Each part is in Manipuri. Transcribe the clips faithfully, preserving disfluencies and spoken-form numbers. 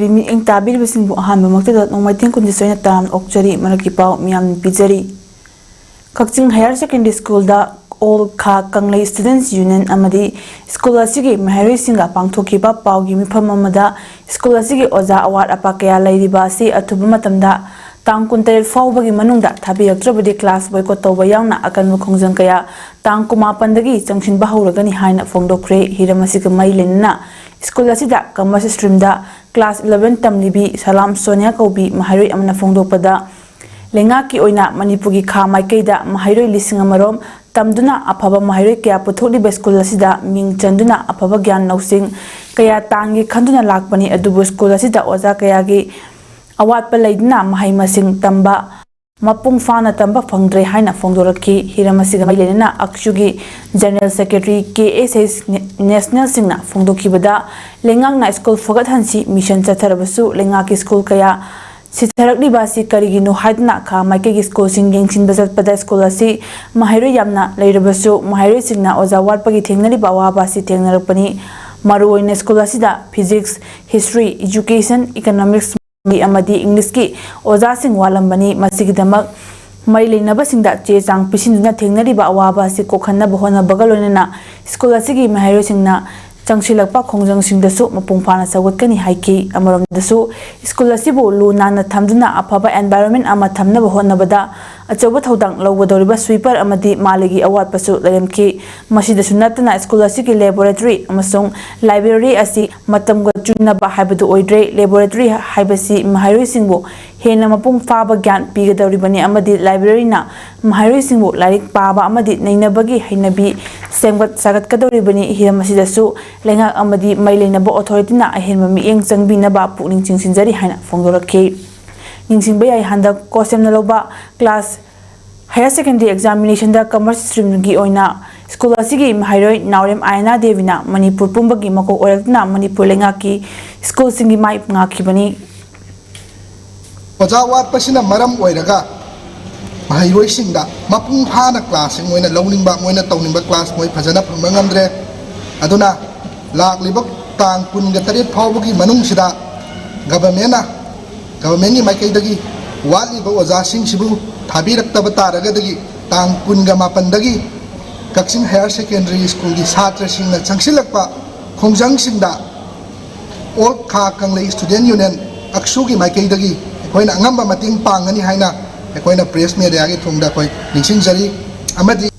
ꯃꯤꯠꯌꯦꯡ ꯇꯥꯕꯤꯔꯤꯕꯁꯤꯡꯕꯨ ꯑꯍꯥꯟꯕꯃꯛꯇꯗ ꯅꯣꯡꯃꯥꯏꯊꯦꯝ ꯀꯨꯟꯖꯤꯠ ꯁꯣꯏꯅ ꯇꯔꯥꯝꯅ ꯑꯣꯛꯆꯔꯤ꯫ ꯃꯔꯛꯀꯤ ꯄꯥꯎ ꯃꯤꯌꯥꯝꯅ ꯄꯤꯖꯔꯤ꯫ ꯀꯛꯆꯤꯡ Higher Secondary Schoolꯗ All Kha Kanglei's Students Union ꯑꯃꯗꯤ ꯁ꯭ꯀꯨꯜ ꯑꯁꯤꯒꯤ ꯃꯍꯩꯔꯣꯏꯁꯤꯡꯒ ꯄꯥꯡꯊꯣꯛꯈꯤꯕ ꯄꯥꯎꯒꯤ ꯃꯤꯐꯝ ꯑꯃꯗ ꯁ꯭ꯀꯨꯜ ꯑꯁꯤꯒꯤ ꯑꯣꯖꯥ ꯑꯋꯥꯠ ꯑꯄꯥ ꯀꯌꯥ ꯂꯩꯔꯤꯕ ꯑꯁꯤ ꯑꯊꯨꯕ ꯃꯇꯝꯗ ꯇꯥꯡ ꯀꯨꯟꯇꯔꯦꯠ ꯐꯥꯎꯕꯒꯤ ꯃꯅꯨꯡꯗ ꯊꯥꯕꯤꯔꯛꯇ꯭ꯔꯕꯗꯤ class boycott ꯇꯧꯕ ꯌꯥꯎꯅ ꯑꯀꯟꯕ ꯈꯣꯡꯖꯪ ꯀꯌꯥ ꯇꯥꯡ ꯀꯨꯟꯃꯥꯄꯟꯗꯒꯤ ꯆꯪꯁꯤꯟꯕ ꯍꯧꯔꯒꯅꯤ ꯍꯥꯏꯅ ꯐꯣꯡꯗꯣꯛꯈ꯭ꯔꯦ꯫ ꯍꯤꯔꯝ ꯑꯁꯤꯒ ꯃꯔꯤ ꯂꯩꯅꯅ ꯁ꯭ꯀꯨꯜ ꯑꯁꯤꯗ Commerce Streamꯗ class eleven ꯇꯝꯂꯤꯕꯤ ꯁꯂꯥꯝ ꯁꯣꯅꯤꯌꯥ ꯀꯧꯕꯤ ꯃꯍꯩꯔꯣꯏ ꯑꯃꯅ ꯐꯣꯡꯗꯣꯛꯄꯗ, ꯂꯩꯉꯥꯛꯀꯤ ꯑꯣꯏꯅ ꯃꯅꯤꯄꯨꯔꯒꯤ ꯈꯥ ꯃꯥꯏꯀꯩꯗ ꯃꯍꯩꯔꯣꯏ ꯂꯤꯁꯤꯡ ꯑꯃꯔꯣꯝ ꯇꯝꯗꯨꯅ ꯑꯐꯕ ꯃꯍꯩꯔꯣꯏ ꯀꯌꯥ ꯄꯨꯊꯣꯛꯂꯤꯕ ꯁ꯭ꯀꯨꯜ ꯑꯁꯤꯗ ꯃꯤꯡ ꯆꯟꯗꯨꯅ ꯑꯐꯕ ꯒ꯭ꯌꯥꯟ ꯂꯧꯁꯤꯡ ꯀꯌꯥ ꯇꯥꯟꯒꯦ ꯈꯟꯗꯨꯅ ꯂꯥꯛꯄꯅꯤ, ꯑꯗꯨꯕꯨ ꯁ꯭ꯀꯨꯜ ꯑꯁꯤꯗ ꯑꯣꯖꯥ ꯀꯌꯥꯒꯤ ꯑꯋꯥꯠꯄ ꯂꯩꯗꯨꯅ ꯃꯍꯩ ꯃꯁꯤꯡ ꯇꯝꯕ ꯃꯄꯨꯡ ꯐꯥꯅ ꯇꯝꯕ ꯐꯪꯗ꯭ꯔꯦ ꯍꯥꯏꯅ ꯐꯣꯡꯗꯣꯔꯛꯈꯤ꯫ ꯍꯤꯔꯝ ꯑꯁꯤꯒ ꯃꯔꯤ ꯂꯩꯅꯅ ꯑꯛꯁꯨꯒꯤ General Secretary ꯀꯦ ꯑꯦꯁ ꯑꯩꯆ ꯅꯦꯁꯅꯦꯜꯁꯤꯡꯅ ꯐꯣꯡꯗꯣꯛꯈꯤꯕꯗ, ꯂꯩꯉꯥꯛꯅ ꯁ꯭ꯀꯨꯜ ꯐꯒꯠꯍꯟꯁꯤ ꯃꯤꯁꯟ ꯆꯠꯊꯔꯕꯁꯨ ꯂꯩꯉꯥꯛꯀꯤ ꯁ꯭ꯀꯨꯜ ꯀꯌꯥ ꯁꯤꯊꯔꯛꯂꯤꯕ ꯑꯁꯤ ꯀꯔꯤꯒꯤꯅꯣ ꯍꯥꯏꯗꯨꯅ ꯈꯥ ꯃꯥꯏꯀꯩꯒꯤ ꯁ꯭ꯀꯨꯜꯁꯤꯡ ꯌꯦꯡꯁꯤꯟꯕ ꯆꯠꯄꯗ ꯁ꯭ꯀꯨꯜ ꯑꯁꯤ ꯃꯍꯩꯔꯣꯏ ꯌꯥꯝꯅ ꯂꯩꯔꯕꯁꯨ ꯃꯍꯩꯔꯣꯏꯁꯤꯡꯅ ꯑꯣꯖꯥ ꯋꯥꯠꯄꯒꯤ ꯊꯦꯡꯅꯔꯤꯕ ꯑꯋꯥꯕ ꯑꯁꯤ ꯊꯦꯡꯅꯔꯛꯄꯅꯤ꯫ ꯃꯔꯨꯑꯣꯏꯅ ꯁ꯭ꯀꯨꯜ ꯑꯁꯤꯗ Physics, History, Education, Economics ꯑꯃꯗꯤ Englishꯀꯤ ꯑꯣꯖꯥꯁꯤꯡ ꯋꯥꯠꯂꯝꯕꯅꯤ꯫ ꯃꯁꯤꯒꯤꯗꯃꯛ ꯃꯔꯤ ꯂꯩꯅꯕꯁꯤꯡꯗ ꯆꯦ ꯆꯥꯡ ꯄꯤꯁꯤꯟꯗꯨꯅ ꯊꯦꯡꯅꯔꯤꯕ ꯑꯋꯥꯕ ꯑꯁꯤ ꯀꯣꯛꯍꯟꯅꯕ ꯍꯣꯠꯅꯕꯒ ꯂꯣꯏꯅꯅ ꯁ꯭ꯀꯨꯜ ꯑꯁꯤꯒꯤ ꯃꯍꯩꯔꯣꯏꯁꯤꯡꯅ ꯆꯪꯁꯤꯜꯂꯛꯄ ꯈꯣꯡꯖꯪꯁꯤꯡꯗꯁꯨ ꯃꯄꯨꯡ ꯐꯥꯅ ꯁꯧꯒꯠꯀꯅꯤ ꯍꯥꯏꯈꯤ꯫ ꯑꯃꯔꯣꯝꯗꯁꯨ ꯁ꯭ꯀꯨꯜ ꯑꯁꯤꯕꯨ ꯂꯨ ꯅꯥꯟꯅ ꯊꯝꯗꯨꯅ ꯑꯐꯕ environment ꯑꯃ ꯊꯝꯅꯕ ꯍꯣꯠꯅꯕꯗ ꯑꯆꯧꯕ ꯊꯧꯗꯥꯡ ꯂꯧꯒꯗꯧꯔꯤꯕ sweeper ꯑꯃꯗꯤ ꯃꯥꯂꯦꯒꯤ ꯑꯋꯥꯠꯄꯁꯨ ꯂꯩꯔꯝꯈꯤ꯫ ꯃꯁꯤꯗꯁꯨ ꯅꯠꯇꯅ ꯁ꯭ꯀꯨꯜ ꯑꯁꯤꯒꯤ laboratory ꯑꯃꯁꯨꯡ library ꯑꯁꯤ ꯃꯇꯝꯒ ꯆꯨꯅꯕ ꯍꯥꯏꯕꯗꯨ ꯑꯣꯏꯗ꯭ꯔꯦ꯫ Laboratory ꯍꯥꯏꯕꯁꯤ ꯃꯍꯩꯔꯣꯏꯁꯤꯡꯕꯨ ꯍꯦꯟꯅ ꯃꯄꯨꯡ ꯐꯥꯕ ꯒ꯭ꯌꯥꯟ ꯄꯤꯒꯗꯧꯔꯤꯕꯅꯤ ꯑꯃꯗꯤ libraryꯅ ꯃꯍꯩꯔꯣꯏꯁꯤꯡꯕꯨ ꯂꯥꯏꯔꯤꯛ ꯄꯥꯕ ꯑꯃꯗꯤ ꯅꯩꯅꯕꯒꯤ ꯍꯩꯅꯕꯤ ꯁꯦꯝꯒꯠ ꯁꯥꯒꯠꯀꯗꯧꯔꯤꯕꯅꯤ꯫ ꯍꯤꯔꯝ ꯑꯁꯤꯗꯁꯨ ꯂꯩꯉꯥꯛ ꯑꯃꯗꯤ ꯃꯔꯤ ꯂꯩꯅꯕ authorityꯅ ꯑꯍꯦꯟꯕ ꯃꯤꯠꯌꯦꯡ ꯆꯪꯕꯤꯅꯕ ꯄꯨꯛꯅꯤꯡ ꯆꯤꯡꯁꯤꯟꯖꯔꯤ ꯍꯥꯏꯅ ꯐꯣꯡꯗꯣꯔꯛꯈꯤ꯫ ꯅꯤꯡꯁꯤꯡꯕ ꯌꯥꯏ, ꯍꯟꯗꯛ COHSEMꯅ ꯂꯧꯕ class Higher Secondary Examinationꯗ Commerce Streamꯒꯤ ꯑꯣꯏꯅ ꯁ꯭ꯀꯨꯜ ꯑꯁꯤꯒꯤ ꯃꯍꯩꯔꯣꯏ ꯅꯥꯎꯔꯦꯝ ꯑꯥꯌꯅꯥ ꯗꯦꯕꯤꯅ ꯃꯅꯤꯄꯨꯔ ꯄꯨꯝꯕꯒꯤ ꯃꯀꯣꯛ ꯑꯣꯏꯔꯛꯇꯨꯅ ꯃꯅꯤꯄꯨꯔ ꯂꯩꯉꯥꯛꯀꯤ ꯁ꯭ꯀꯨꯜꯁꯤꯡꯒꯤ ꯃꯥꯏ ꯉꯥꯛꯈꯤꯕꯅꯤ꯫ ꯑꯣꯖꯥ ꯋꯥꯠꯄꯁꯤꯅ ꯃꯔꯝ ꯑꯣꯏꯔꯒ ꯃꯍꯩꯔꯣꯏꯁꯤꯡꯗ ꯃꯄꯨꯡ ꯐꯥꯅ classꯁꯤꯡ ꯃꯣꯏꯅ ꯂꯧꯅꯤꯡꯕ, ꯃꯣꯏꯅ ꯇꯧꯅꯤꯡꯕ class ꯃꯣꯏ ꯐꯖꯅ ꯐꯪꯕ ꯉꯝꯗ꯭ꯔꯦ꯫ ꯑꯗꯨꯅ ꯂꯥꯛꯂꯤꯕ ꯇꯥꯡ ꯀꯨꯟꯒ ꯇꯔꯦꯠ ꯐꯥꯎꯕꯒꯤ ꯃꯅꯨꯡꯁꯤꯗ ꯒꯚꯔꯟꯃꯦꯟꯅ, ꯒꯚꯔꯟꯃꯦꯟꯒꯤ ꯃꯥꯏꯀꯩꯗꯒꯤ ꯋꯥꯠꯂꯤꯕ ꯑꯣꯖꯥꯁꯤꯡꯁꯤꯕꯨ ꯊꯥꯕꯤꯔꯛꯇꯕ ꯇꯥꯔꯒꯗꯤ, ꯇꯥꯡ ꯀꯨꯟꯒ ꯃꯥꯄꯟꯗꯒꯤ ꯀꯛꯆꯤꯡ ꯍꯥꯌꯔ ꯁꯦꯀꯦꯟꯗꯔꯤ ꯁ꯭ꯀꯨꯜꯒꯤ ꯁꯥꯇ꯭ꯔꯁꯤꯡꯅ ꯆꯪꯁꯤꯜꯂꯛꯄ ꯈꯣꯡꯖꯪꯁꯤꯡꯗ All Kha Kanglei's Students' Union, ꯑꯛꯁꯨꯒꯤ ꯃꯥꯏꯀꯩꯗꯒꯤ ꯑꯩꯈꯣꯏꯅ ꯑꯉꯝꯕ ꯃꯇꯦꯡ ꯄꯥꯡꯒꯅꯤ ꯍꯥꯏꯅ ꯑꯩꯈꯣꯏꯅ ꯄ꯭ꯔꯦꯁ ꯃꯦꯗꯤꯌꯥꯒꯤ ꯊꯣꯡꯗ ꯑꯩꯈꯣꯏ ꯅꯤꯡꯁꯤꯡꯖꯔꯤ꯫ ꯑꯃꯗꯤ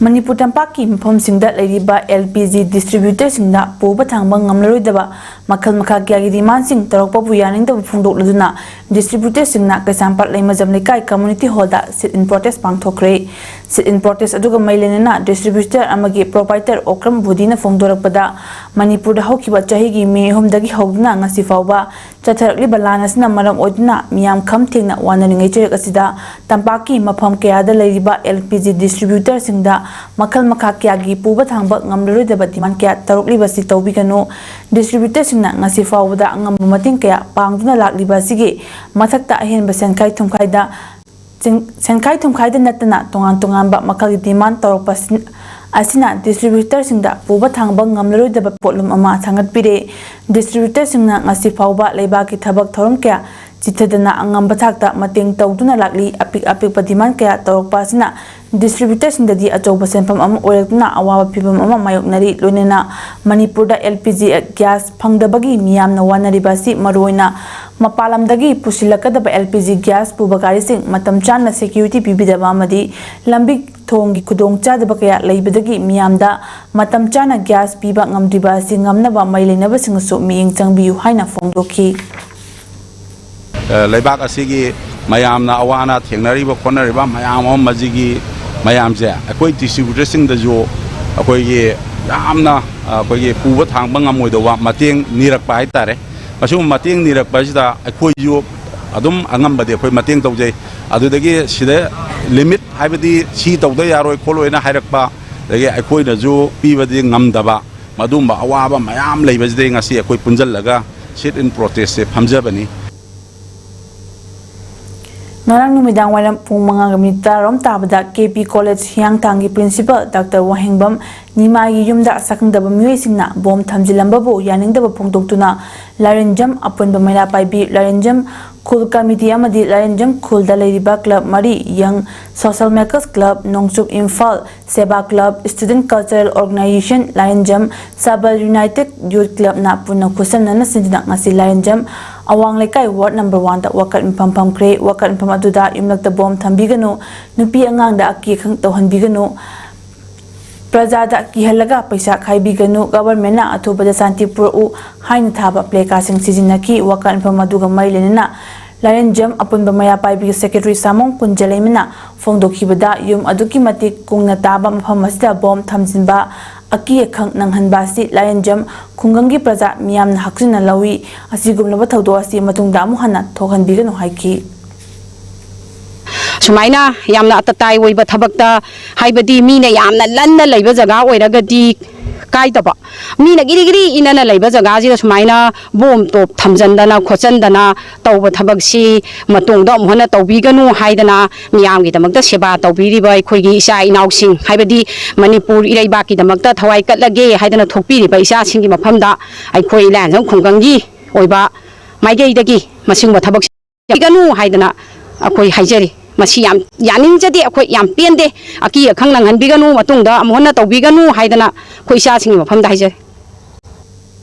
ꯃꯅꯤꯄꯨꯔ ꯇꯝꯄꯥꯛꯀꯤ ꯃꯐꯝꯁꯤꯡꯗ ꯂꯩꯔꯤꯕ ꯑꯦꯜ ꯄꯤ ꯖꯤ ꯗꯤꯁꯇ꯭ꯔꯤꯕ꯭ꯌꯨꯇꯔꯁꯤꯡꯗ ꯄꯨꯕ ꯊꯥꯡꯕ ꯉꯝꯂꯔꯣꯏꯗꯕ ꯃꯈꯜ ꯃꯈꯥ ꯀꯌꯥꯒꯤ ꯗꯤꯃꯥꯟꯁꯤꯡ ꯇꯧꯔꯛꯄꯕꯨ ꯌꯥꯅꯤꯡꯗꯕ ꯐꯣꯡꯗꯣꯛꯂꯗꯨꯅ ꯗꯤꯁꯇ꯭ꯔꯤꯕ꯭ꯌꯨꯇꯔꯁꯤꯡꯅ ꯀꯩꯁꯥꯝꯄꯥꯠ ꯂꯩꯃꯖꯝ ꯂꯩꯀꯥꯏ ꯀꯝꯃ꯭ꯌꯨꯅꯤꯇꯤ ꯍꯣꯜꯗ sit-in protest ꯄꯥꯡꯊꯣꯛꯈ꯭ꯔꯦ꯫ Sit-in protest ꯑꯗꯨꯒ ꯃꯔꯤ ꯂꯩꯅꯅ ꯗꯤꯁꯇ꯭ꯔꯤꯕ꯭ꯌꯨꯇꯔ ꯑꯃꯒꯤ ꯄ꯭ꯔꯣꯄꯥꯏꯇꯔ ꯑꯣꯀ꯭ꯔꯝ ꯕꯨꯙꯤꯅ ꯐꯣꯡꯗꯣꯔꯛꯄꯗ, ꯃꯅꯤꯄꯨꯔꯗ ꯍꯧꯈꯤꯕ ꯆꯍꯤꯒꯤ ꯃꯦ ꯑꯍꯨꯝꯗꯒꯤ ꯍꯧꯗꯨꯅ ꯉꯁꯤ ꯐꯥꯎꯕ ꯆꯠꯊꯔꯛꯂꯤꯕ ꯂꯥꯟ ꯑꯁꯤꯅ ꯃꯔꯝ ꯑꯣꯏꯗꯨꯅ ꯃꯤꯌꯥꯝ ꯈꯝ ꯊꯦꯡꯅ ꯋꯥꯅꯔꯤꯉꯩ ꯆꯩꯔꯛ ꯑꯁꯤꯗ ꯇꯝꯄꯥꯛꯀꯤ ꯃꯐꯝ ꯀꯌꯥꯗ ꯂꯩꯔꯤꯕ ꯑꯦꯜ ꯄꯤ ꯖꯤ ꯗꯤꯁꯇ꯭ꯔꯤꯕ꯭ꯌꯨꯇꯔꯁꯤꯡꯗ ꯃꯈꯜ ꯃꯈꯥ ꯀꯌꯥꯒꯤ ꯄꯨꯕ ꯊꯥꯡꯕ ꯉꯝꯂꯔꯣꯏꯗꯕ ꯗꯤꯃꯥꯟ ꯀꯌꯥ ꯇꯧꯔꯛꯂꯤꯕꯁꯤ ꯇꯧꯕꯤꯒꯅꯨ꯫ ꯗꯤꯁꯇ꯭ꯔꯤꯕ꯭ꯌꯨꯇꯔꯁꯤꯡꯅ ꯉꯁꯤ ꯐꯥꯎꯕꯗ ꯑꯉꯝꯕ ꯃꯇꯦꯡ ꯀꯌꯥ ꯄꯥꯡꯗꯨꯅ ꯂꯥꯛꯂꯤꯕ ꯑꯁꯤꯒꯤ ꯃꯊꯛꯇ ꯑꯍꯦꯟꯕ ꯁꯦꯟꯈꯥꯏ ꯊꯨꯝꯈꯥꯏꯗ ꯁꯦꯟ-, ꯁꯦꯟꯈꯥꯏ ꯊꯨꯝꯈꯥꯏꯗ ꯅꯠꯇꯅ ꯇꯣꯉꯥꯟ ꯇꯣꯉꯥꯟꯕ ꯃꯈꯜꯒꯤ ꯗꯤꯃꯥꯟ ꯇꯧꯔꯛꯄ ꯑꯁꯤ-, ꯑꯁꯤꯅ ꯗꯤꯁꯇ꯭ꯔꯤꯕ꯭ꯌꯨꯇꯔꯁꯤꯡꯗ ꯄꯨꯕ ꯊꯥꯡꯕ ꯉꯝꯂꯔꯣꯏꯗꯕ ꯄꯣꯠꯂꯨꯝ ꯑꯃ ꯊꯥꯡꯒꯠꯄꯤꯔꯦ꯫ ꯗꯤꯁꯇ꯭ꯔꯤꯕ꯭ꯌꯨꯇꯔꯁꯤꯡꯅ ꯉꯁꯤ ꯐꯥꯎꯕ ꯂꯩꯕꯥꯛꯀꯤ ꯊꯕꯛ ꯊꯧꯔꯝ ꯀꯌꯥ ꯆꯤꯠꯊꯗꯅ ꯑꯉꯝꯕ ꯊꯥꯛꯇ ꯃꯇꯦꯡ ꯇꯧꯗꯨꯅ ꯂꯥꯛꯂꯤ꯫ ꯑꯄꯤꯛ ꯑꯄꯤꯛꯄ ꯗꯤꯃꯥꯟ ꯀꯌꯥ ꯇꯧꯔꯛꯄ ꯑꯁꯤꯅ ꯗꯤꯁꯇ꯭ꯔꯤꯕ꯭ꯌꯨꯇꯔꯁꯤꯡꯗꯗꯤ ꯑꯆꯧꯕ ꯁꯦꯟꯐꯝ ꯑꯃ ꯑꯣꯏꯔꯛꯇꯨꯅ ꯑꯋꯥꯕ ꯐꯤꯚꯝ ꯑꯃ ꯃꯥꯌꯣꯛꯅꯔꯤ꯫ ꯂꯣꯏꯅꯅ ꯃꯅꯤꯄꯨꯔꯗ ꯑꯦꯜ ꯄꯤ ꯖꯤ ꯒ꯭ꯌꯥꯁ ꯐꯪꯗꯕꯒꯤ ꯃꯤꯌꯥꯝꯅ ꯋꯥꯅꯔꯤꯕ ꯑꯁꯤ ꯃꯔꯨꯑꯣꯏꯅ ꯃꯄꯥꯟ ꯂꯝꯗꯒꯤ ꯄꯨꯁꯤꯜꯂꯛꯀꯗꯕ ꯑꯦꯜ ꯄꯤ ꯖꯤ ꯒ꯭ꯌꯥꯁ ꯄꯨꯕ ꯒꯥꯔꯤꯁꯤꯡ ꯃꯇꯝ ꯆꯥꯅ ꯁꯦꯀ꯭ꯌꯨꯔꯤꯇꯤ ꯄꯤꯕꯤꯗꯕ ꯑꯃꯗꯤ ꯂꯝꯕꯤ ꯊꯣꯡꯒꯤ ꯈꯨꯗꯣꯡꯆꯥꯗꯕ ꯀꯌꯥ ꯂꯩꯕꯗꯒꯤ ꯃꯤꯌꯥꯝꯗ ꯃꯇꯝ ꯆꯥꯅ ꯒ꯭ꯌꯥꯁ ꯄꯤꯕ ꯉꯝꯗ꯭ꯔꯤꯕ ꯑꯁꯤ ꯉꯝꯅꯕ ꯃꯔꯤ ꯂꯩꯅꯕꯁꯤꯡꯅꯁꯨ ꯃꯤꯠꯌꯦꯡ ꯆꯪꯕꯤꯌꯨ ꯍꯥꯏꯅ ꯐꯣꯡꯗꯣꯛꯈꯤ꯫ ꯑ, ꯂꯩꯕꯥꯛ ꯑꯁꯤꯒꯤ ꯃꯌꯥꯝꯅ ꯑꯋꯥ ꯑꯅꯥ ꯊꯦꯡꯅꯔꯤꯕ ꯈꯣꯠꯅꯔꯤꯕ ꯃꯌꯥꯝ ꯑꯃ, ꯃꯁꯤꯒꯤ ꯃꯌꯥꯝꯁꯦ ꯑꯩꯈꯣꯏ ꯗꯤꯁꯇ꯭ꯔꯤꯕ꯭ꯌꯨꯇꯔꯁꯤꯡꯗꯁꯨ ꯑꯩꯈꯣꯏꯒꯤ ꯌꯥꯝꯅ, ꯑ, ꯑꯩꯈꯣꯏꯒꯤ ꯄꯨꯕ ꯊꯥꯡꯕ ꯉꯝꯃꯣꯏꯗꯧꯕ ꯃꯇꯦꯡ ꯅꯤꯔꯛꯄ ꯍꯥꯏꯇꯥꯔꯦ꯫ ꯑꯁꯤꯒꯨꯝꯕ ꯃꯇꯦꯡ ꯅꯤꯔꯛꯄ ꯑꯁꯤꯗ ꯑꯩꯈꯣꯏꯁꯨ ꯑꯗꯨꯝ ꯑꯉꯝꯕꯗꯤ ꯑꯩꯈꯣꯏ ꯃꯇꯦꯡ ꯇꯧꯖꯩ꯫ ꯑꯗꯨꯗꯒꯤ ꯁꯤꯗ limit, ꯍꯥꯏꯕꯗꯤ ꯁꯤ ꯇꯧꯗ ꯌꯥꯔꯣꯏ ꯈꯣꯠꯂꯣꯏꯅ ꯍꯥꯏꯔꯛꯄ, ꯑꯗꯒꯤ ꯑꯩꯈꯣꯏꯅꯁꯨ ꯄꯤꯕꯗꯤ ꯉꯝꯗꯕ, ꯃꯗꯨꯒꯨꯝꯕ ꯑꯋꯥꯕ ꯃꯌꯥꯝ ꯂꯩꯕꯁꯤꯗꯩ ꯉꯁꯤ ꯑꯩꯈꯣꯏ ꯄꯨꯟꯁꯤꯜꯂꯒ sit-in protest ꯁꯦ ꯐꯝꯖꯕꯅꯤ꯫ ꯉꯔꯥꯡ ꯅꯨꯃꯤꯗꯥꯡ ꯋꯥꯏꯔꯝ ꯄꯨꯡ ꯃꯉꯥꯒ ꯃꯤꯅꯤꯠ ꯇꯔꯥꯔꯣꯝ ꯇꯥꯕꯗ K P college ꯍꯤꯌꯥꯡꯊꯥꯡꯒꯤ principle doctor ꯋꯥꯍꯦꯡꯕꯝ ꯅꯤꯃꯥꯏꯒꯤ ꯌꯨꯝꯗ ꯁꯛꯈꯪꯗꯕ ꯃꯤꯑꯣꯏꯁꯤꯡꯅ ꯕꯣꯝ ꯊꯝꯖꯤꯜꯂꯝꯕꯕꯨ ꯌꯥꯅꯤꯡꯗꯕ ꯐꯣꯡꯗꯣꯛꯇꯨꯅ ꯂꯥꯏꯔꯦꯟꯖꯝ ꯑꯄꯨꯟꯕ ꯃꯩꯔꯥ ꯄꯥꯏꯕꯤ ꯂꯥꯏꯔꯦꯟꯖꯝ ꯈꯨꯜ ꯀꯃꯤꯇꯤ ꯑꯃꯗꯤ ꯂꯥꯏꯔꯦꯟꯖꯝ ꯈꯨꯜꯗ ꯂꯩꯔꯤꯕ ꯀ꯭ꯂꯕ ꯃꯔꯤ, ꯌꯪ social ꯃꯦꯀꯔꯁ club, Nongchup Imphal Seba club, student cultural organization, Lairenjam Sabal united youth ꯀ꯭ꯂꯕꯅ ꯄꯨꯟꯅ ꯈꯨꯠꯁꯝꯅꯅ ꯁꯤꯟꯗꯨꯅ ꯉꯁꯤ ꯂꯥꯏꯔꯦꯟꯖꯝ ꯑꯋꯥꯡ ꯂꯩꯀꯥꯏ ꯋꯥꯔꯗ ꯅꯝꯕꯔ ꯋꯥꯟꯗ ꯋꯥꯀꯠ ꯃꯤꯐꯝ ꯐꯝꯈ꯭ꯔꯦ꯫ ꯋꯥꯀꯠ ꯃꯤꯐꯝ ꯑꯗꯨꯗ ꯌꯨꯝꯂꯛꯇ ꯕꯣꯝ ꯊꯝꯕꯤꯒꯅꯨ, ꯅꯨꯄꯤ ꯑꯉꯥꯡꯗ ꯑꯀꯤ ꯑꯈꯪ ꯇꯧꯍꯟꯕꯤꯒꯅꯨ, ꯄ꯭ꯔꯖꯥꯗ ꯀꯤꯍꯜꯂꯒ ꯄꯩꯁꯥ ꯈꯥꯏꯕꯤꯒꯅꯨ, ꯒꯚꯔꯟꯃꯦꯟꯠꯅ ꯑꯊꯨꯕꯗ ꯁꯥꯟꯇꯤ ꯄꯨꯔꯛꯎ ꯍꯥꯏꯅ ꯊꯥꯕ ꯄ꯭ꯂꯦ ꯀꯥꯔꯗꯁꯤꯡ ꯁꯤꯖꯤꯟꯅꯈꯤ꯫ ꯋꯥꯀꯠ ꯃꯤꯐꯝ ꯑꯗꯨꯒ ꯃꯔꯤ ꯂꯩꯅꯅ ꯂꯥꯏꯔꯦꯟꯖꯝ ꯑꯄꯨꯟꯕ ꯃꯩꯔꯥ ꯄꯥꯏꯕꯤꯒꯤ ꯁꯦꯀ꯭ꯔꯦꯇꯔꯤ ꯁꯥꯃꯣꯡ ꯀꯨꯟꯖꯂꯩꯃꯅ ꯐꯣꯡꯗꯣꯛꯈꯤꯕꯗ, ꯌꯨꯝ ꯑꯗꯨꯛꯀꯤ ꯃꯇꯤꯛ ꯀꯨꯡꯅ ꯇꯥꯕ ꯃꯐꯝ ꯑꯁꯤꯗ ꯕꯣꯝ ꯊꯝꯖꯤꯟꯕ, ꯑꯀꯤ ꯑꯈꯪ ꯅꯪꯍꯟꯕ ꯑꯁꯤ ꯂꯥꯏꯔꯦꯟꯖꯝ ꯈꯨꯡꯒꯪꯒꯤ ꯄ꯭ꯔꯖꯥ ꯃꯤꯌꯥꯝꯅ ꯍꯛꯆꯤꯟꯅ ꯂꯧꯏ꯫ ꯑꯁꯤꯒꯨꯝꯂꯕ ꯊꯧꯗꯣꯛ ꯑꯁꯤ ꯃꯇꯨꯡꯗ ꯑꯃꯨꯛ ꯍꯟꯅ ꯊꯣꯛꯍꯟꯕꯤꯒꯅꯨ ꯍꯥꯏꯈꯤ꯫ ꯁꯨꯃꯥꯏꯅ ꯌꯥꯝꯅ ꯑꯇꯇꯥꯏ ꯑꯣꯏꯕ ꯊꯕꯛꯇ, ꯍꯥꯏꯕꯗꯤ ꯃꯤꯅ ꯌꯥꯝꯅ ꯂꯟꯅ ꯂꯩꯕ ꯖꯒꯥ ꯑꯣꯏꯔꯒꯗꯤ ꯀꯥꯏꯗꯕ, ꯃꯤꯅ ꯒꯤꯔꯤ ꯒꯤꯔꯤ ꯏꯅꯅ ꯂꯩꯕ ꯖꯒꯥꯁꯤꯗ ꯁꯨꯃꯥꯏꯅ ꯕꯣꯝ ꯇꯣꯞ ꯊꯝꯖꯟꯗꯅ ꯈꯣꯠꯆꯟꯗꯅ ꯇꯧꯕ ꯊꯕꯛꯁꯤ ꯃꯇꯨꯡꯗ ꯑꯃꯨꯛ ꯍꯟꯅ ꯇꯧꯕꯤꯒꯅꯨ ꯍꯥꯏꯗꯅ, ꯃꯤꯌꯥꯝꯒꯤꯗꯃꯛꯇ ꯁꯦꯕꯥ ꯇꯧꯕꯤꯔꯤꯕ ꯑꯩꯈꯣꯏꯒꯤ ꯏꯆꯥ ꯏꯅꯥꯎꯁꯤꯡ, ꯍꯥꯏꯕꯗꯤ ꯃꯅꯤꯄꯨꯔ ꯏꯔꯩꯕꯥꯛꯀꯤꯗꯃꯛꯇ ꯊꯋꯥꯏ ꯀꯠꯂꯒꯦ ꯍꯥꯏꯗꯅ ꯊꯣꯛꯄꯤꯔꯤꯕ ꯏꯆꯥꯁꯤꯡꯒꯤ ꯃꯐꯝꯗ ꯑꯩꯈꯣꯏ ꯂꯥꯏꯔꯦꯟꯖꯝ ꯈꯨꯡꯒꯪꯒꯤ ꯑꯣꯏꯕ ꯃꯥꯏꯀꯩꯗꯒꯤ ꯃꯁꯤꯒꯨꯝꯕ ꯊꯕꯛ ꯇꯧꯕꯤꯒꯅꯨ ꯍꯥꯏꯗꯅ ꯑꯩꯈꯣꯏ ꯍꯥꯏꯖꯔꯤ꯫ ꯃꯁꯤ ꯌꯥꯝ ꯌꯥꯅꯤꯡꯖꯗꯦ, ꯑꯩꯈꯣꯏ ꯌꯥꯝ ꯄꯦꯟꯗꯦ꯫ ꯑꯀꯤ ꯑꯈꯪ ꯅꯪꯍꯟꯕꯤꯒꯅꯨ, ꯃꯇꯨꯡꯗ ꯑꯃꯨꯛ ꯍꯟꯅ ꯇꯧꯕꯤꯒꯅꯨ ꯍꯥꯏꯗꯅ ꯑꯩꯈꯣꯏ ꯏꯆꯥꯁꯤꯡꯒꯤ ꯃꯐꯝꯗ ꯍꯥꯏꯖꯔꯤ꯫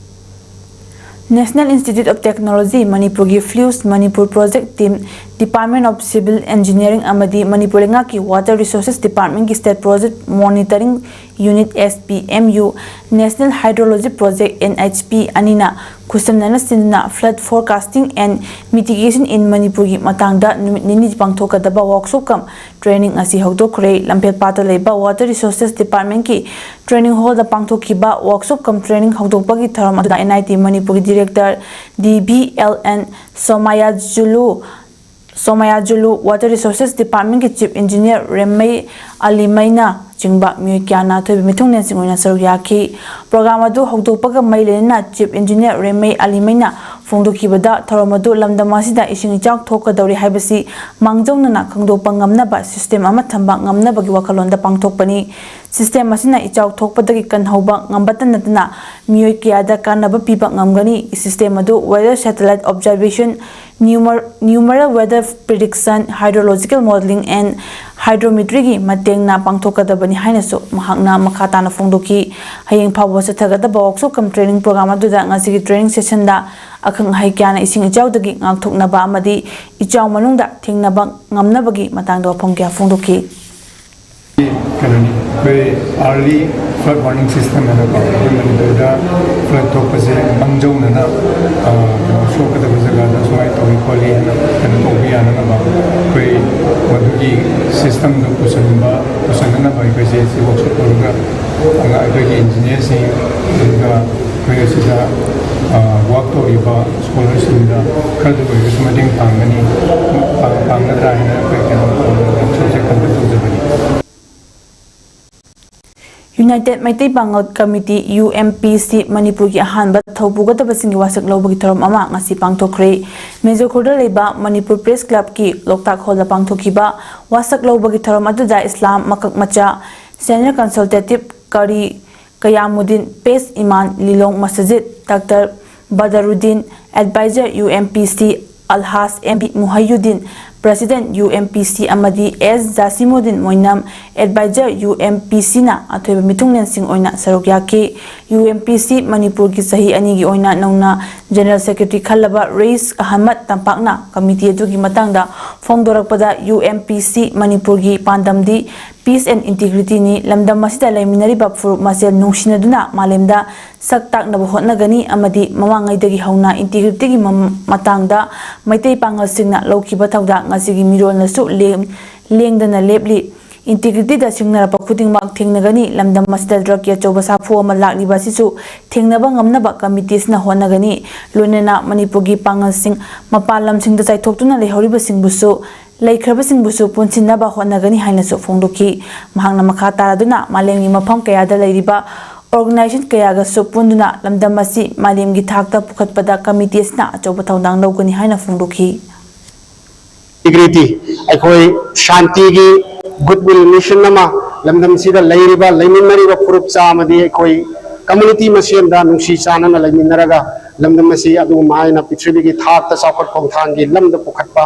National Institute of Technology ꯃꯅꯤꯄꯨꯔꯒꯤ fluids Manipur project team, Department of Civil Engineering ꯑꯃꯗꯤ ꯃꯅꯤꯄꯨꯔ ꯂꯩꯉꯥꯛꯀꯤ Water Resources Department ꯀꯤ State Project Monitoring Unit, S P M U, National Hydrology Project, N H P ꯑꯅꯤꯅ ꯈꯨꯠꯁꯝꯅꯅ ꯁꯤꯟꯗꯨꯅ Flood Forecasting and Mitigation in ꯃꯅꯤꯄꯨꯔꯒꯤ ꯃꯇꯥꯡꯗ ꯅꯨꯃꯤꯠ ꯅꯤꯅꯤ ꯄꯥꯡꯊꯣꯛꯀꯗꯕ workshop cum training ꯑꯁꯤ ꯍꯧꯗꯣꯛꯈ꯭ꯔꯦ꯫ ꯂꯝꯐꯦꯜꯄꯥꯠꯇ ꯂꯩꯕ Water Resources Department ꯀꯤ training hall ꯗ ꯄꯥꯡꯊꯣꯛꯈꯤꯕ workshop cum training ꯍꯧꯗꯣꯛꯄꯒꯤ ꯊꯧꯔꯝ ꯑꯗꯨꯗ N I T ꯃꯅꯤꯄꯨꯔꯒꯤ Director D V L N ꯁꯣꯃꯥꯌꯥꯖꯨꯂꯨ, ꯁꯣꯃꯥꯌꯥꯖꯨꯂꯨ, Water Resources Department ꯀꯤ Chief Engineer ꯔꯦꯝꯃꯩ ꯑꯂꯤꯃꯩꯅ ꯆꯤꯡꯕ ꯃꯤꯑꯣꯏ ꯀꯌꯥꯅ ꯑꯊꯣꯏꯕ ꯃꯤꯊꯨꯡꯂꯦꯟꯁꯤꯡ ꯑꯣꯏꯅ ꯁꯔꯨꯛ ꯌꯥꯈꯤ꯫ Program ꯑꯗꯨ ꯍꯧꯗꯣꯛꯄꯒ ꯃꯔꯤ ꯂꯩꯅꯅ Chief Engineer ꯔꯦꯝꯃꯩ ꯑꯂꯤꯃꯩꯅ ꯐꯣꯡꯗꯣꯛꯈꯤꯕꯗ, ꯊꯧꯔꯝ ꯑꯗꯨ ꯂꯝꯗꯝ ꯑꯁꯤꯗ ꯏꯁꯤꯡ ꯏꯆꯥꯎ ꯊꯣꯛꯀꯗꯧꯔꯤ ꯍꯥꯏꯕꯁꯤ ꯃꯥꯡꯖꯧꯅꯅ ꯈꯪꯗꯣꯛꯄ ꯉꯝꯅꯕ system ꯑꯃ ꯊꯝꯕ ꯉꯝꯅꯕꯒꯤ ꯋꯥꯈꯜꯂꯣꯟꯗ ꯄꯥꯡꯊꯣꯛꯄꯅꯤ꯫ System ꯑꯁꯤꯅ ꯏꯆꯥꯎ ꯊꯣꯛꯄꯗꯒꯤ ꯀꯟꯍꯧꯕ ꯉꯝꯕꯇ ꯅꯠꯇꯅ ꯃꯤꯑꯣꯏ ꯀꯌꯥꯗ ꯀꯥꯟꯅꯕ ꯄꯤꯕ ꯉꯝꯒꯅꯤ꯫ System ꯑꯗꯨ weather satellite observation, numer-, numeral weather prediction, hydrological modeling and hydrometryꯒꯤ ꯃꯇꯦꯡꯅ ꯄꯥꯡꯊꯣꯛꯀꯗꯕꯅꯤ ꯍꯥꯏꯅꯁꯨ ꯃꯍꯥꯛꯅ ꯃꯈꯥ ꯇꯥꯅ ꯐꯣꯡꯗꯣꯛꯈꯤ꯫ ꯍꯌꯦꯡ ꯐꯥꯎꯕ ꯆꯠꯊꯒꯗꯕ workshop cum training program ꯑꯗꯨꯗ ꯉꯁꯤꯒꯤ training sessionꯗ ꯑꯈꯪ ꯑꯍꯩ ꯀꯌꯥꯅ ꯏꯁꯤꯡ ꯏꯆꯥꯎꯗꯒꯤ ꯉꯥꯛꯊꯣꯛꯅꯕ ꯑꯃꯗꯤ ꯏꯆꯥꯎ ꯃꯅꯨꯡꯗ ꯊꯦꯡꯅꯕ ꯉꯝꯅꯕꯒꯤ ꯃꯇꯥꯡꯗ ꯋꯥꯐꯝ ꯀꯌꯥ ꯐꯣꯡꯗꯣꯛꯈꯤ꯫ ꯀꯩꯅꯣꯅꯤ, ꯑꯩꯈꯣꯏ early flood warning system ꯍꯥꯏꯅꯀꯣ, ꯑꯩꯈꯣꯏ ꯃꯅꯤꯄꯨꯔꯗ flood ꯊꯣꯛꯄꯁꯦ ꯃꯥꯡꯖꯧꯅꯅ, ꯑ, ꯀꯩꯅꯣ, ꯁꯣꯛꯀꯗꯕ ꯖꯒꯥꯗ ꯁꯨꯃꯥꯏꯅ ꯇꯧꯏ ꯈꯣꯠꯂꯤ ꯍꯥꯏꯅ ꯀꯩꯅꯣ ꯇꯧꯕ ꯌꯥꯅꯅꯕ, ꯑꯩꯈꯣꯏ ꯃꯗꯨꯒꯤ systemꯗꯨ ꯄꯨꯁꯟꯕ, ꯄꯨꯁꯟꯅꯅꯕ ꯑꯩꯈꯣꯏꯁꯦ ꯁꯤ workshop ꯇꯧꯔꯒ, ꯑꯉꯥꯡ, ꯑꯩꯈꯣꯏꯒꯤ engineerꯁꯤꯡ, ꯑꯗꯨꯒ ꯑꯩꯈꯣꯏ ꯑꯁꯤꯗ, ꯑ, work ꯇꯧꯔꯤꯕ scholarꯁꯤꯡꯗ ꯈꯔꯗ ꯑꯣꯏꯔꯒꯁꯨ ꯃꯇꯦꯡ ꯄꯥꯡꯒꯅꯤ, ꯄꯥꯡ-, ꯄꯥꯡꯒꯗ꯭ꯔꯥ ꯍꯥꯏꯅ ꯑꯩꯈꯣꯏ ꯀꯩꯅꯣ, workshopꯁꯦ conduct ꯇꯧꯖꯕꯅꯤ꯫ United ꯃꯩꯇꯩ ꯄꯥꯉꯜ ꯀꯃꯤꯇꯤ, UMPC, ꯃꯅꯤꯄꯨꯔꯒꯤ ꯑꯍꯥꯟꯕ ꯊꯧ ꯄꯨꯒꯗꯕꯁꯤꯡꯒꯤ ꯋꯥꯁꯛ ꯂꯧꯕꯒꯤ ꯊꯧꯔꯝ ꯑꯃ ꯉꯁꯤ ꯄꯥꯡꯊꯣꯛꯈ꯭ꯔꯦ꯫ ꯃꯦꯖꯣꯈꯣꯜꯗ ꯂꯩꯕ ꯃꯅꯤꯄꯨꯔ Press Clubꯀꯤ ꯂꯣꯛꯇꯥꯛ ꯍꯣꯜꯗ ꯄꯥꯡꯊꯣꯛꯈꯤꯕ ꯋꯥꯁꯛ ꯂꯧꯕꯒꯤ ꯊꯧꯔꯝ ꯑꯗꯨꯗ ꯏꯁꯂꯥꯝ ꯃꯀꯛ ꯃꯆꯥ, Senior Consultative ꯀꯥꯔꯤ ꯀꯌꯥꯃꯨꯗꯤꯟ, ꯄꯦꯁ ꯏꯃꯥꯟ, ꯂꯤꯂꯣꯡ ꯃꯁꯖꯤꯗ ꯗꯥꯛꯇꯔ ꯕꯗꯔꯨꯗꯤꯟ, Advisor UMPC, ꯑꯜꯍꯥꯖ M B Muhaiyuddin, President UMPC, ꯑꯃꯗꯤ ꯑꯦꯁ ꯖꯥꯁꯤꯃꯨꯗꯤꯟ ꯃꯣꯏꯅꯝ, Advisor UMPCꯅ ꯑꯊꯣꯏꯕ ꯃꯤꯊꯨꯡꯂꯦꯟꯁꯤꯡ ꯑꯣꯏꯅ ꯁꯔꯨꯛ ꯌꯥꯈꯤ꯫ UMPC ꯃꯅꯤꯄꯨꯔꯒꯤ ꯆꯍꯤ ꯑꯅꯤꯒꯤ ꯑꯣꯏꯅ ꯅꯧꯅ General Secretary ꯈꯜꯂꯕ ꯔꯌꯤꯁ ꯑꯍꯃꯗ ꯇꯝꯄꯥꯛꯅ ꯀꯃꯤꯇꯤ ꯑꯗꯨꯒꯤ ꯃꯇꯥꯡꯗ ꯐꯣꯡꯗꯣꯔꯛꯄꯗ, UMPC ꯃꯅꯤꯄꯨꯔꯒꯤ ꯄꯥꯟꯗꯝꯗꯤ peace and integrityꯅꯤ꯫ ꯂꯝꯗꯝ ꯑꯁꯤꯗ ꯂꯩꯃꯤꯟꯅꯔꯤꯕ ꯐꯨꯔꯨꯞ ꯃꯁꯦꯜ ꯅꯨꯡꯁꯤꯅꯗꯨꯅ ꯃꯥꯂꯦꯝꯗ ꯁꯛ ꯇꯥꯛꯅꯕ ꯍꯣꯠꯅꯒꯅꯤ ꯑꯃꯗꯤ ꯃꯃꯥꯡꯉꯩꯗꯒꯤ ꯍꯧꯅ integrityꯒꯤ ꯃ-, ꯃꯇꯥꯡꯗ ꯃꯩꯇꯩ ꯄꯥꯉꯜꯁꯤꯡꯅ ꯂꯧꯈꯤꯕ ꯊꯧꯗꯥꯡ ꯑꯁꯤꯒꯤ ꯃꯤꯔꯣꯜꯅꯁꯨ ꯂꯦꯡ-, ꯂꯦꯡꯗꯅ ꯂꯦꯞꯂꯤ꯫ Integrityꯗ ꯁꯤꯡꯅꯔꯛꯄ ꯈꯨꯗꯤꯡꯃꯛ ꯊꯦꯡꯅꯒꯅꯤ꯫ ꯂꯝꯗꯝ ꯑꯁꯤꯗ drugꯀꯤ ꯑꯆꯧꯕ ꯁꯥꯐꯨ ꯑꯃ ꯂꯥꯛꯂꯤꯕ ꯑꯁꯤꯁꯨ ꯊꯦꯡꯅꯕ ꯉꯝꯅꯕ ꯀꯃꯤꯇꯤ ꯑꯁꯤꯅ ꯍꯣꯠꯅꯒꯅꯤ꯫ ꯂꯣꯏꯅꯅ ꯃꯅꯤꯄꯨꯔꯒꯤ ꯄꯥꯉꯜꯁꯤꯡ ꯃꯄꯥꯟ ꯂꯝꯁꯤꯡꯗ ꯆꯥꯏꯊꯣꯛꯇꯨꯅ ꯂꯩꯍꯧꯔꯤꯕꯁꯤꯡꯕꯨꯁꯨ ꯂꯩꯈ꯭ꯔꯕꯁꯤꯡꯕꯨꯁꯨ ꯄꯨꯟꯁꯤꯟꯅꯕ ꯍꯣꯠꯅꯒꯅꯤ ꯍꯥꯏꯅꯁꯨ ꯐꯣꯡꯗꯣꯛꯈꯤ꯫ ꯃꯍꯥꯛꯅ ꯃꯈꯥ ꯇꯥꯔꯗꯨꯅ ꯃꯥꯂꯦꯝꯒꯤ ꯃꯐꯝ ꯀꯌꯥꯗ ꯂꯩꯔꯤꯕ ꯑꯣꯔꯒꯅꯥꯏꯖꯦꯁꯟ ꯀꯌꯥꯒꯁꯨ ꯄꯨꯟꯗꯨꯅ ꯂꯝꯗꯝ ꯑꯁꯤ ꯃꯥꯂꯦꯝꯒꯤ ꯊꯥꯛꯇ ꯄꯨꯈꯠꯄꯗ ꯀꯃꯤꯇꯤ ꯑꯁꯤꯅ ꯑꯆꯧꯕ ꯊꯧꯗꯥꯡ ꯂꯧꯒꯅꯤ ꯍꯥꯏꯅ ꯐꯣꯡꯗꯣꯛꯈꯤ꯫ ꯏꯟꯇꯤꯒ꯭ꯔꯤꯇꯤ ꯑꯩꯈꯣꯏ ꯁꯥꯟꯇꯤꯒꯤ ꯒꯨꯗ ꯋꯤꯜ ꯃꯤꯁꯟ ꯑꯃ ꯂꯝꯗꯝꯁꯤꯗ ꯂꯩꯔꯤꯕ, ꯂꯩꯃꯤꯟꯅꯔꯤꯕ ꯐꯨꯔꯨꯞ ꯆꯥ ꯑꯃꯗꯤ ꯑꯩꯈꯣꯏ ꯀꯝꯃꯨꯅꯤꯇꯤ ꯃꯁꯦꯟꯗ ꯅꯨꯡꯁꯤ ꯆꯥꯟꯅꯅ ꯂꯩꯃꯤꯟꯅꯔꯒ ꯂꯝꯗꯝ ꯑꯁꯤ ꯑꯗꯨꯒꯨꯝꯕ ꯍꯥꯏꯅ ꯄ꯭ꯔꯤꯊꯤꯕꯤꯒꯤ ꯊꯥꯛꯇ ꯆꯥꯎꯈꯠ ꯈꯣꯡꯊꯥꯡꯒꯤ ꯂꯝꯗ ꯄꯨꯈꯠꯄ,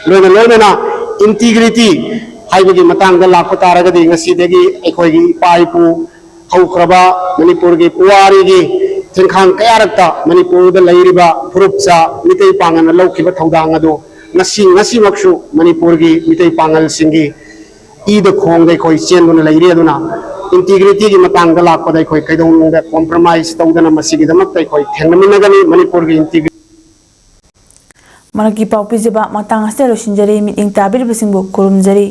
ꯂꯣꯏꯅ ꯂꯣꯏꯅꯅ ꯏꯟꯇꯤꯒ꯭ꯔꯤꯇꯤ ꯍꯥꯏꯕꯒꯤ ꯃꯇꯥꯡꯗ ꯂꯥꯛꯄ ꯇꯥꯔꯒꯗꯤ ꯉꯁꯤꯗꯒꯤ ꯑꯩꯈꯣꯏꯒꯤ ꯏꯄꯥ ꯏꯄꯨ ꯍꯧꯈ꯭ꯔꯕ ꯃꯅꯤꯄꯨꯔꯒꯤ ꯄꯨꯋꯥꯔꯤꯒꯤ ꯆꯤꯡꯈꯥꯡ ꯀꯌꯥꯔꯛꯇ ꯃꯅꯤꯄꯨꯔꯗ ꯂꯩꯔꯤꯕ ꯐꯨꯔꯨꯞ ꯆꯥ ꯃꯤꯇꯩ ꯄꯥꯡꯒꯜꯅ ꯂꯧꯈꯤꯕ ꯊꯧꯗꯥꯡ ꯑꯗꯨ ꯉꯁꯤ, ꯉꯁꯤꯃꯛꯁꯨ ꯃꯅꯤꯄꯨꯔꯒꯤ ꯃꯤꯇꯩ ꯄꯥꯡꯒꯜꯁꯤꯡꯒꯤ ꯏꯗ ꯈꯣꯡꯗ ꯑꯩꯈꯣꯏ ꯆꯦꯟꯗꯨꯅ ꯂꯩꯔꯤ꯫ ꯑꯗꯨꯅ ꯏꯟꯇꯤꯒ꯭ꯔꯤꯇꯤꯒꯤ ꯃꯇꯥꯡꯗ ꯂꯥꯛꯄꯗ ꯑꯩꯈꯣꯏ ꯀꯩꯗꯧꯅꯨꯡꯗ ꯀꯣꯝꯄ꯭ꯔꯣꯃꯥꯏꯁ ꯇꯧꯗꯅ ꯃꯁꯤꯒꯤꯗꯃꯛꯇ ꯑꯩꯈꯣꯏ ꯊꯦꯡꯅꯃꯤꯟꯅꯒꯅꯤ꯫ ꯃꯅꯤꯄꯨꯔꯒꯤ ꯏꯟꯇꯤꯒ꯭ꯔꯤ ꯃꯔꯛꯀꯤ ꯄꯥꯎ ꯄꯤꯖꯕ ꯃꯇꯥꯡ ꯑꯁꯤꯗ ꯂꯣꯏꯁꯤꯟꯖꯔꯤ꯫ ꯃꯤꯠꯌꯦꯡ ꯇꯥꯕꯤꯔꯤꯕꯁꯤꯡꯕꯨ ꯈꯨꯔꯨꯝꯖꯔꯤ꯫